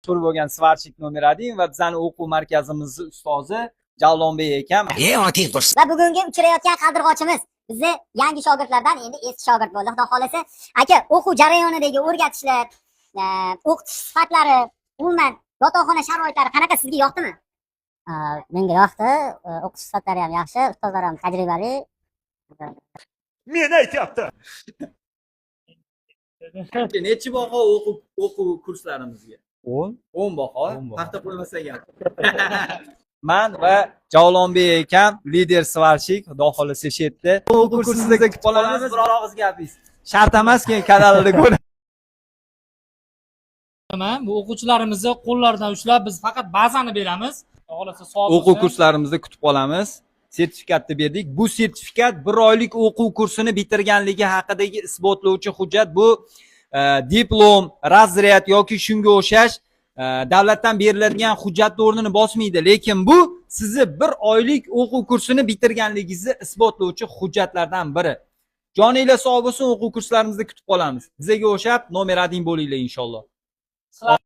Mashhur bo'lgan сварщик номер 1 va bizani o'quv markazimizni ustozi Javlonbek akam. E, oting qursin. Va bugungi uchrayotgan qaldirg'ochimiz bizni yangi shogirdlardan endi eski shogird bo'ldi, xudo xohlasa. Aka, o'quv jarayonidagi o'rgatishlar, o'qitish sifatlari, umuman yotoqxona sharoitlari qanaqa, sizga yoqdimi? Menga yoqdi. O'qish sifatlari ham yaxshi, ustozlar ham tajribali. Meni aytyapti. Nechi baho o'quv kurslarimizga? 10. 10 baho. 10 baho. Paxta qo'ymasak ham. Man va Javlonbek akam lider сварщик, xudo xohlasa shu yerda. O'quv kursida kutib qolamiz, bir og'iz gapingiz. Shart emas, keyin kanalida ko'ra. Bu o'quvchilarimizni qo'llaridan ushlab, biz faqat bazani beramiz. Xudo xohlasa, sog' O'quv kurslarimizda kutib qolamiz. Sertifikatni berdik. Bu sertifikat bir oylik o'quv kursini bitirganligi haqidagi isbotlovchi hujjat. Bu diplom, разряд yoki shunga o'xshash davlatdan beriladigan hujjatni o'rnini bosmaydi, lekin bu sizni bir oylik o'quv kursini bitirganligingizni isbotlovchi hujjatlardan biri. Joninglar sog' bo'lsin, o'quv kurslarimizda kutib qolamiz. Bizga o'xshab номер 1 bo'linglar, inshaalloh. Sizlar